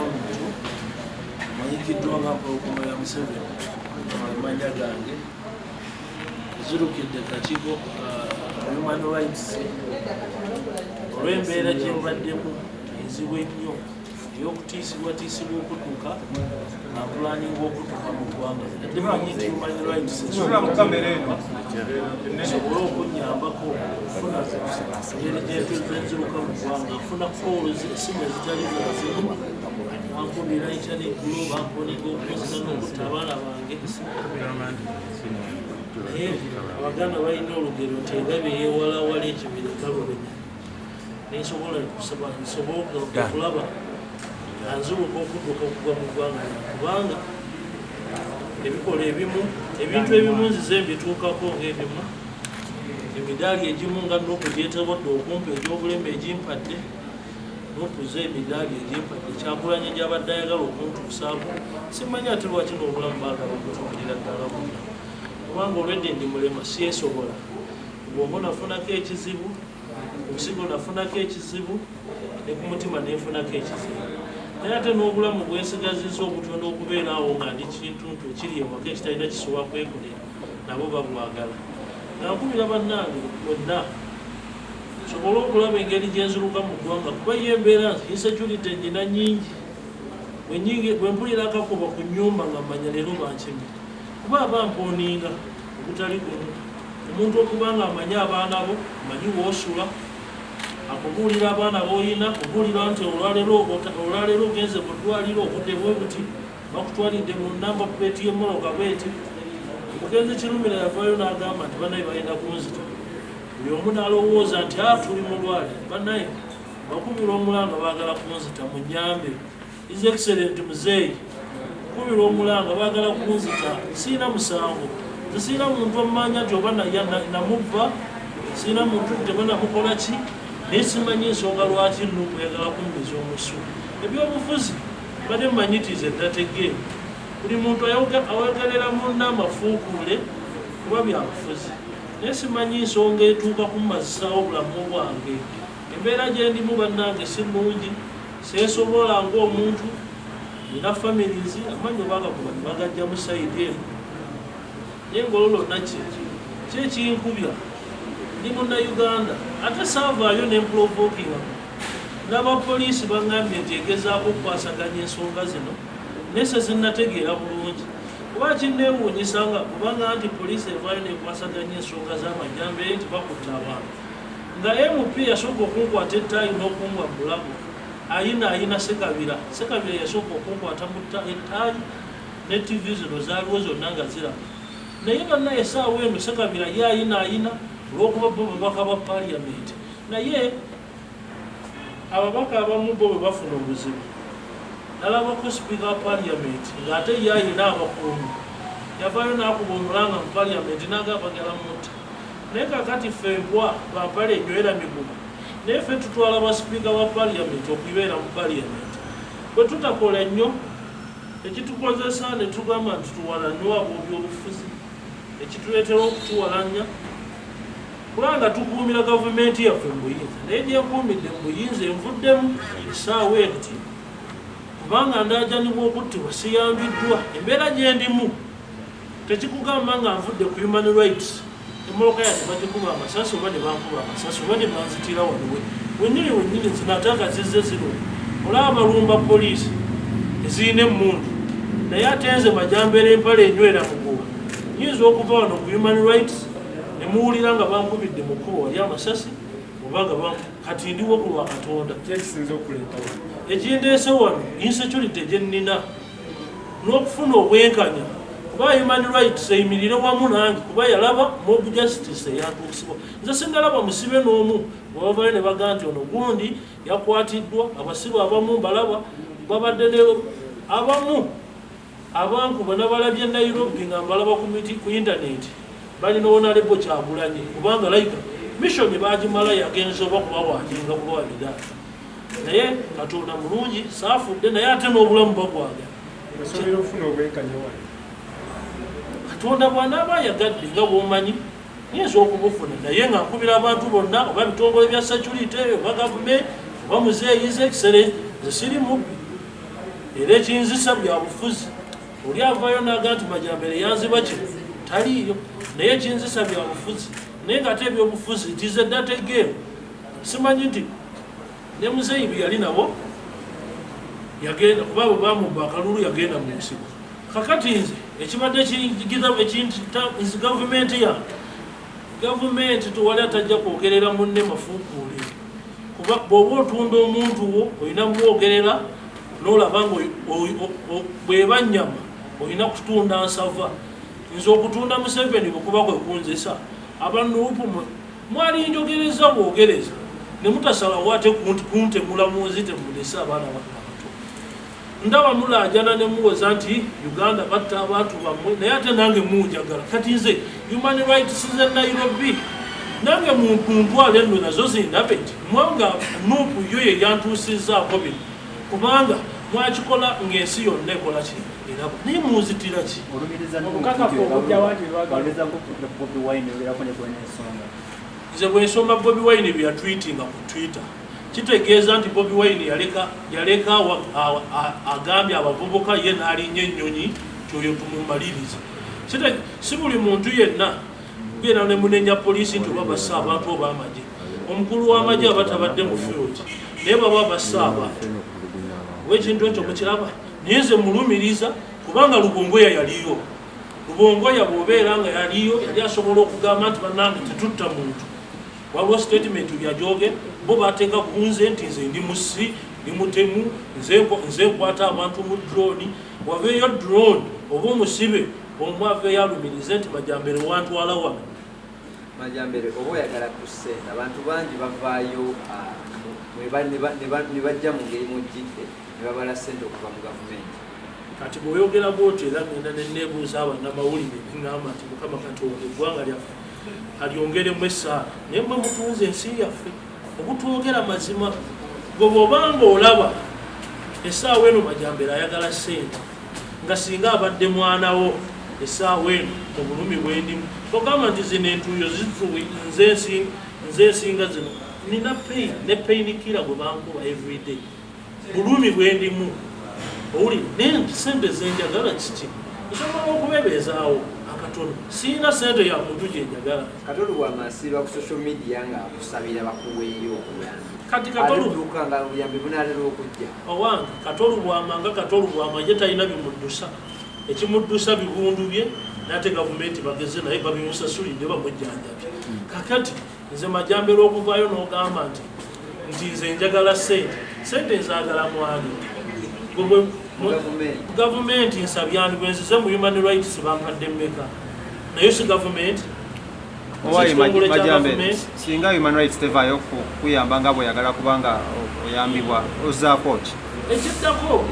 Muntu manyikiddwa nga Mpologoma ya Museveni, amanya gange zirukidde kakiiko Human Rights olw'embeera gye mbaddemu enzibu ennyo ey'okutiisibwatiisibwa okudduka nga mpulaninga okudduka mu ggwanga. Adde manyi nti Human Rights esobole okunnyambako okufuna engeri gyenziruka mu ggwanga, nfuna calls, essimu ezitali zazimu, bankubira enkya n'eggulo, bamponinga okunzita n'okutta abaana bange. Naye Abaganda balina olugero nti engabi eyewalawala ekibira ekalubenya. Nensobola nsobole okulaba nga nziruka okudduka okugwa mu ggwanga lyange, kubanga ebikola ebimu, ebintu ebimu nzize mbituukako ng'ebimu, emidaali egimu nga NUP gyetebodde okumpa egy'obulema egimpadde NUP zo emidaali egimpadde Kyagulanyi gyabadde ayagala okuntuusaako. Simanyi ate lwaki n'obulamu baagala okutundira ddala bwonna, kubanga olwedde ndi mulema, syesobola. Obwongo nafunako ekizibu, obusigo nafunako ekizibu, ne ku mutima nenfunako ekizibu. Naye ate n'obulamu bwensigaziza obutono okubeera awo nga ndi kintuntu ekiri ewaka ekitalina kisobola kwekolera, nabo babwagala. Nga nkubira bannange bonna nsobole okulaba engeri gyenziruka mu ggwanga, kuba ye embeera insecurity nyina nyingi. Bwe mpulira akakuba ku nnyumba nga mmanya leero bankimye, kuba aba mpooninga ogutali gumu. Omuntu okuba nga amanyi abaana bo, amanyi w'osula, akubuulira abaana b'olina, akubuulira nti olwaleero ogenze mu ddwaliro obudde bwe buti, bakutwalidde mu namba plate y'emmotoka bweti. Omugenzi Kirumira yavaayo n'agamba nti bannaye balina kunzita, buli omu n'alowooza nti a tuli mulwale. Bannaye bakubira omulanga, baagala kunzita, munyambe. His Excellent Muzeeyi, kubira omulanga, baagala kunzita, siina musango, nze siina muntu omumanya nti oba namubba, siina muntu nti oba namukola ki, naye simanyi ensonga lwaki NUP eyagala kummiza omusu. Ebyobufuzi mbadde mmanyi nti nze nategeera buli muntu ayogerera munne amafuukuule kuba byabufuzi, naye simanyi nsonga etuuka kummazisaawo obulamu bwange. Embeera gye ndimu bannange si nnungi, seesobola ng'omuntu, nina families, amannyo bagakuba ne bagajjamu sayidi eno, naye ng'olwo lwonna ki ki ekinkubya? Ndi Munnayuganda ate saavaayo ne mpulovokinga. N'abapoliisi baŋŋambye nti egezaako okukwasaganya ensonga zino, naye sezinnategeera bulungi, kuba kinneewuunyisa nga kubanga nti poliisi evaayo n'ekwasaganya ensonga z'amajjambeere nti bakutte abantu, nga MP yasooka okunkwata ettaayi n'okungwa mu bulago ayina ayina Sekabira. Sekabira yasooka okunkwata mu ettaayi, ne TV zino zaaliwo zonna nga ziraba. Naye bannaye essaawa eno Sekabira ye ayina ayina olw'okuba bo babaka ba Parliament, naye ababaka abamu bo bwe bafuna obuzibu, nalabako sipiika wa Parliament ng'ate ye ayina abakuumi, yavaayo n'akuba omulanga mu Parliament n'agamba bagala mutta. Naye kakati ffe embwa bampale enywera migugu, naye ffe tutwala ba sipiika ba Parliament okubeera mu Parliament bwe tutakola nnyo ekitukozesa ne tugamba nti tuwalanywa ab'obyobufuzi, ekituleetera okutuwalanya kubanga tukuumira gavumenti yaffe mu buyinza. Naye gyenkuumidde mu buyinza envuddemu essaawa eno ti kubanga ndaajanibwa okuttibwa, siyambiddwa. Embeera gye ndimu tekikugamba nga nvudde ku Human Rights, emmotoka yange bagikuba amasasi oba ne bankuba amasasi oba ne banzitira wano wennyini wennyini. Zino ate akazizze zino olaba balumba poliisi ezirina emmundu, naye ate nze Majambere empale enywera muguwa nyinza okuva wano ku Human Rights Ne muwulira nga bankubidde mu kkubo wali amasasi oba nga kati ndiwo ku lwa Katonda. Ekindeese wano insecurity gye nnina n'okufuna obwenkanya, kuba human rights eyimirire wamu nange, kuba yalaba mob justice eyantuusibwa. Nze sinnalaba musibe n'omu bwebavayo ne baga nti ono gundi yakwatiddwa. Abasibe abamu mbalaba babadde ne abamu abankuba nabalabye Nairobi nga mbalaba ku miti ku internet balina Honorable Kyagulanyi, kubanga like mission bagimala yagenze oba kubawaginga kubawa midaali. Naye Katonda mulungi, saafudde, naye ate n'obulamu bagwaga. Katonda bw'anaaba ayagadde nga bw'omanyi nyinza okubufuna, naye nga nkubira abantu bonna oba bitongole bya security oba gavumenti oba muzeeyiza ekisere. Nze siri mubbi, era ekinzisa bya bufuzi. Oli avaayo n'aga nti Majambere yanziba kino, taliiyo, naye ekinzisa bya bufuzi. Naye ng'ate ebyobufuzi it is a dirty game. Simanyi nti ne muzeeyi bye yali nabo yagenda kuba bwe bamubba akalulu yagenda mu nsiko. Kakati nze ekibadde kingiza ekinta gavumenti yange, gavumenti tewali atajja kwogerera munne mafuukuule, kuba bw'oba otunda omuntu wo olina mwogerera n'olaba nga bw'eba nnyama olina kutunda nsava. Nze okutunda Museveni bwe kuba kwe kunzisa aba NUP mwali njogereza bwogereza ne mutasalawo ate kuntemula munzite mulese abaana bange abato. Ndaba mulaajana ne muwoza nti Uganda batta abantu bammwe, naye ate nange munjagala. Kati nze human rights ze Nairobi nange muntwale nno nazo zindabe nti mwanga NUP yo ye yantuusizzaako bino, kubanga mwakikola ng'ensi yonna ekola ki eraba, naye munzitira ki? Olumiriza Obukakafu obujja nti baagala. Olumiriza Bobi Wine ogerako ne kwena ensonga. Nze bwensoma Bobi Wine bye yatweetinga ku Twitter, kitegeeza nti Bobi Wine yaleka agambye abavubuka ye n'alinnya ennyonyi nti oyo tumumalirize. Si buli muntu yenna genda ne munenya poliisi nti oba bassa abantu oba amagye. Omukulu w'amagye aba tabadde mu field, naye baba bassa abantu oba ekintu ekyo mukiraba. Naye nze mulumiriza kubanga Lubongoya yaliyo. Lubongoya bw'obeera nga yaliyo yali asobola okugamba nti bannange tetutta muntu. Waliwo statement byajoge bo bateeka ku nze nti nze ndi musi, ndi mutemu, nze nkwata abantu mu drone. Waveeyo drone oba omusibe omu aveeyo alumirize nti Majambere wantwala wano. Majambere, oba oyagala ku ssente, abantu bangi bavaayo ne bajja mu ngeri mujjidde ne babala ssente okuva mu gavumenti. Kati bw'oyogera bwotyo era ngenda neneebuuza abannamawulire neŋŋamba nti Mukama Katonda eggwanga lyaffe alyongeremu essaala, naye mwe mutunze ensi yaffe obutwogera mazima. Gwe bw'obanga olaba essaawa eno Majambere ayagala ssente nga singa abadde mwana wo essaawa eno mu bulumi bwendimu, togamba nti zino entuuyo nze nsinga zino. Nina pain ne painkiller gwe bankuba everyday, bulumi bwendimu owulire. Naye sente zenjagala kiki? Nsobola okubebeezaawo akatono, siina sente ya muntu gyenjagala. Kato Lubwama asiiba ku social media ng'akusabira bakuweeyo obuyambi. Kati Katolu Ate nga obuyambi bunaatera okujja. Owange, Kato Lubwama nga Kato Lubwama ye talina bimuddusa. Ekimuddusa bibundu bye, nate gavumenti bageze naye babimusasulidde bamujjanjabye. Kakati nze Majambere okuvaayo n'ogamba nti nze njagala sente, sente nzaagala mwani? Mu gavumenti. Gavumenti nsabyani? Bwe nzize mu human rights bampadde mmeka? Naye si gavumenti. Owaye Ekitongole kya Majambere, gavumenti. Singa human rights tevaayo kuyamba nga bweyagala kubanga oyambibwa, ozaako ki? Ekiddako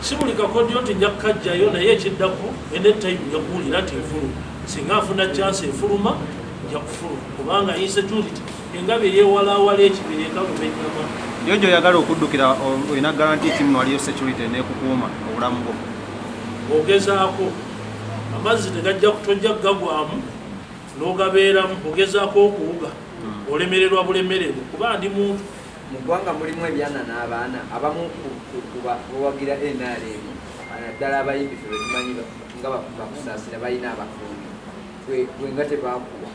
si buli kakodyo nti nja kukajjayo, naye ekiddako anytime nja kuwulira nti nfuluma. Singa nfuna chance efuluma, nja kufuluma, kubanga insecurity engabi eyewalawala ekibira ekaluma ennyama. Yo gyoyagala okuddukira olina guarantee ki muno waliyo security enekukuuma obulamu bwo? Ogezaako amazzi tegajja tojja kugagwamu n'ogabeeramu. Ogezaako okuwuga, olemererwa bulemererwa, kuba ndi muntu. Mu ggwanga mulimu ebyana n'abaana abamu ku bawagira NRM, naddala abayimbi ffe betumanyi nga bakusaasira balina abakuumi. Gwe nga tebakuwa?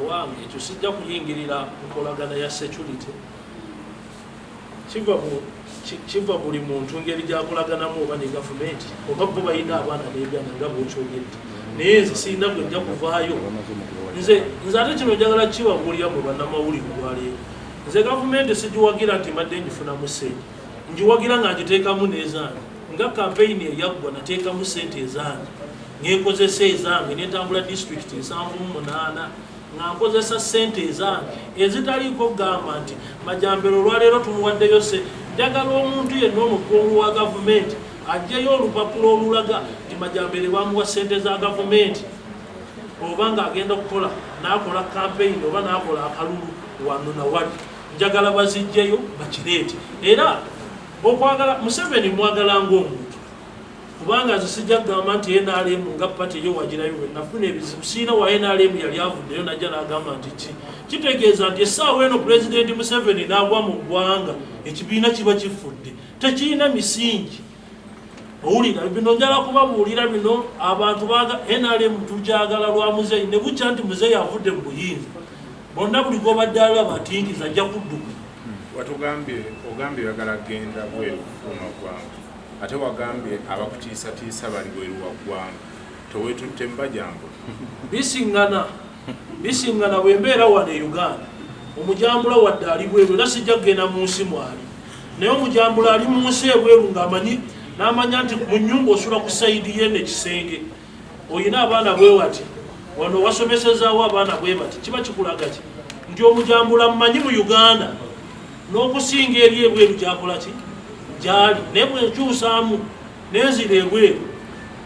Owange, ekyo sijja kuyingirira nkolagana ya security. Kiva buli muntu ngeri gyakolaganamu oba ne gavumenti oba bo balina abaana n'ebyana nga bwokyogedde. Naye nze sirina gwe nja kuvaayo. Nze ate kino njagala kibabuulira mwe bannamawulire olwaleero. Nze gavumenti sigiwagira nti mbadde ngifunamu ssente, ngiwagira nga ngiteekamu n'ezange. Nga kampeyini eyaggwa nateekamu ssente ezange, ngenkozesa ezange, nentambula disitulikiti 78 nga nkozesa ssente ezange ezitaliiko kugamba nti Majambere olwaleero tumuwaddeyo se. Njagala omuntu yenna omukungu wa gavumenti aggyeyo olupapula olulaga nti Majambere bamuwa ssente za gavumenti, oba ng'agenda okukola n'akola kampeyini oba n'akola akalulu wano na wali. Njagala baziggyeyo bakireete. Era okwagala Museveni mwagala ng'omuntu, kubanga nze sijja kugamba nti NRM nga pati eyo wagirayo. Bwe nafuna ebizibu siina wa NRM yali avuddeyo najja n'agamba nti ki kitegeeza nti essaawa eno Pulezidenti Museveni n'agwa mu ggwanga, ekibiina kiba kifudde, tekirina misingi. Owulira bino, njala kubabuulira bino. Abantu baga NRM tugyagala lwa Muzeeyi, ne bukya nti Muzeeyi avudde mu buyinza, bonna buli gwobadde alaba atinkiza ajja kudduka. Watugambye, ogambye oyagala genda bweru kufuluma ggwanga, ate wagambye abakutiisatiisa bali bweru wa ggwanga, toweetutte mubajambula? Bisiŋŋana, bisiŋŋana. Bwe mbeera wano e Uganda, omujambula wadde ali bweru, era sijja kugenda mu nsi mwali, naye omujambula ali mu nsi ebweru ng'amanyi n'amanya nti mu nnyumba osula ku side yeno ekisenge, oyina abaana bwe wati, wano wasomesezaawo abaana bwe bati, kiba kikulaga ki? Nti omujambula mmanyi mu Uganda n'okusinga eri ebweru gyakola ki gyali. Naye bwenkyusaamu nenzira ebweru,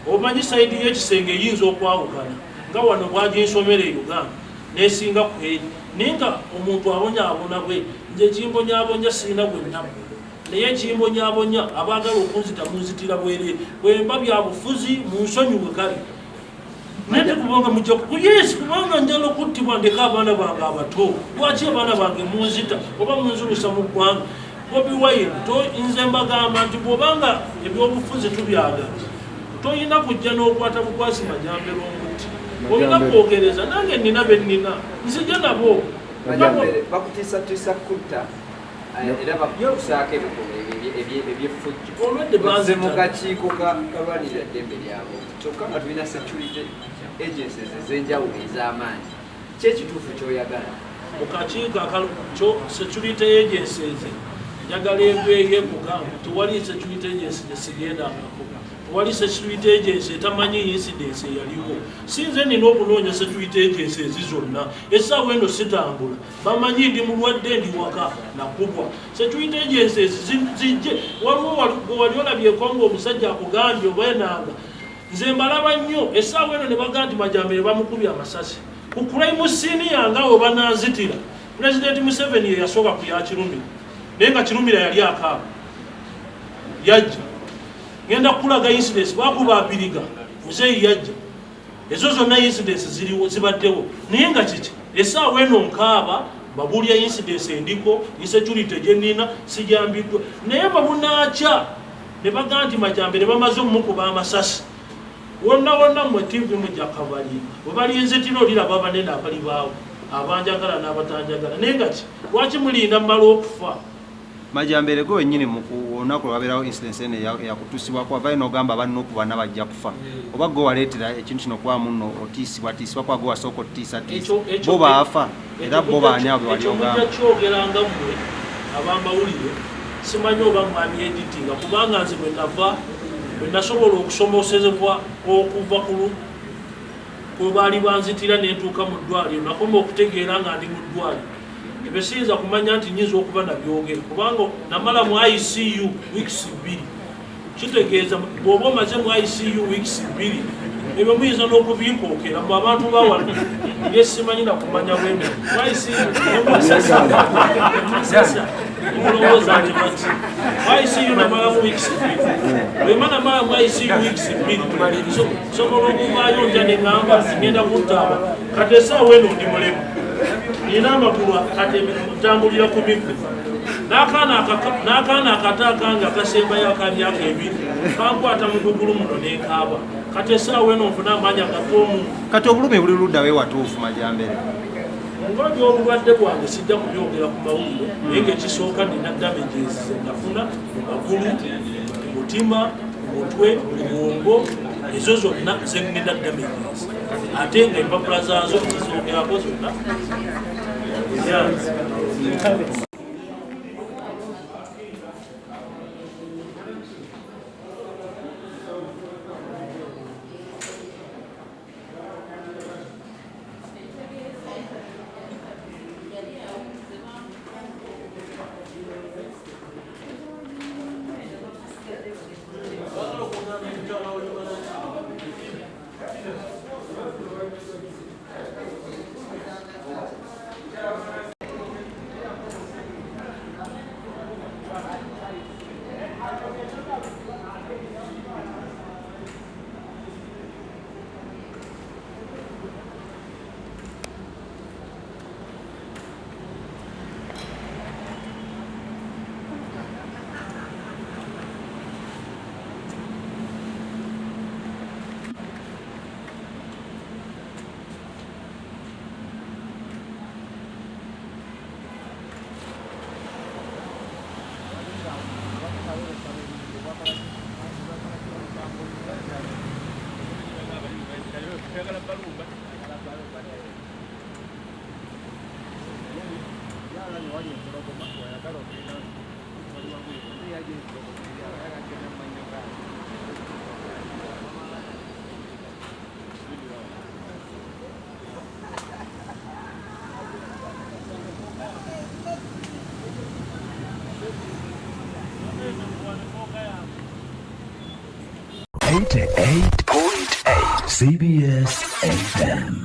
omanyi side y'ekisenge eyinza okwawukana nga wano bwaginsomera e Uganda nesinga ku eri, naye nga omuntu abonyaabona bwe nze ekimbonyaabonya sirina gwe nabbo, naye ekimbonyaabonya abaagala okunzita munzitira bwerere. Bwemba byabufuzi munsonyiwe, kale naye kubanga mujja yes, kubanga njala okuttibwa ndeka abaana bange abato. Lwaki abaana bange munzita oba munzulusa mu ggwanga? Bobi Wine, nze mbagamba nti bw'obanga ebyobufuzi tubyagala, toyina kujja n'okwata bukwasi Majambere omuti, olina kwogereza nange. Nina be nnina, nzija nabo. Majambere, bakutiisatiisa kutta era bakusaako ebikolwa ebyeffujjo. Olwedde Bazze mu banzita. kakiiko kalwanirira ddembe lyabo, kyokka nga tulina security agencies ez'enjawulo ez'amaanyi. Ki ekituufu kyoyagala? Mu kakiiko kyo security agencies, njagala ebeeyo ekugamba tewali security agency gyesigendangako, tewali security agency etamanyi incidence eyaliwo. Sinze nina okunoonya security agency ezi zonna. Essaawa eno sitambula, bamanyi ndi mulwadde, ndi waka, nakubwa. Security agencies zijje. Waliwo gwe wali olabyeko nga omusajja akugambye oba enanga nze mbalaba nnyo essaawa eno ne bagaa nti Majambere bamukubye amasasi ku crime scene yange, awo bananzitira. Pulezidenti Museveni ye yasooka ku ya Kirumira, naye nga Kirumira yali akaaba yajja. Ngenda kukulaga incidents bakuba Abiriga, muzeeyi yajja. Ezo zonna incidents ziriwo, zibaddewo, naye nga kiki? Essaawa eno nkaaba babuulya incidents endiko insecurity gye nnina, sijambiddwa. Naye bwe bunaakya ne bagaa nti Majambere bamaze omukuba amasasi, wonna wonna mmwe TV mujja kavalinga. Bwe balinzitira oliraba abanene abali baawo, abanjagala n'abatanjagala. Naye nga ki? Lwaki mulinda mmala okufa? Majambere, gwe wennyini olunaku lwabeerawo incidence eno eyakutuusibwako, wavayo n'ogamba abanupu bana bajja kufa. Oba gwe waleetera ekintu kino okuba muno otiisibwatiisibwa, kuba gwe wasooka otiisatiisa, bo baafa era bo baani abo wali Ekyo mujja ogamba? Kyogeranga mmwe abamawulire, simanyi oba mwabyeditinga, kubanga nze bwe nava, bwe nasobola okusomosezebwa okuva ku kwe baali banzitira nentuuka mu ddwaliro, nakoma okutegeera nga ndi mu ddwaliro. Ebyo siyinza kumanya nti nyinza okuba nabyogera, kubanga namala mu ICU weeks 2. Kitegeeza bw'oba omaze mu ICU weeks 2, ebyo muyinza n'okubinkookera mu abantu bawano byesimanyi nakumanya bwemi mu ICU nemusasa mulowooza nti baki mu ICU namalamu weeks 2. Bwema namala mu ICU weeks 2, nsobola okuvaayo ntya neŋŋamba ngenda kuttaaba? Kati essaawa eno ndi mulemu, nina amagulu kati ntambulira ku miggo. N'akaana akato akange akasembayo aka myaka 2 kankwata mu gugulu muno nenkaaba. Kati essaawa eno nfuna amaanyi agak'omuntu. Kati obulumi buli ludda we watuufu, Majambere? Nga byobulwadde bwange sijja kubyogera ku mawulire, naye nga ekisooka nina damages zenafuna mu magulu, mu mutima, mu mutwe, mu bwongo. Ezo zonna zengenda damages, ate nga empapula zaazo zizongerako zonna. Eight 8.8 CBS FM.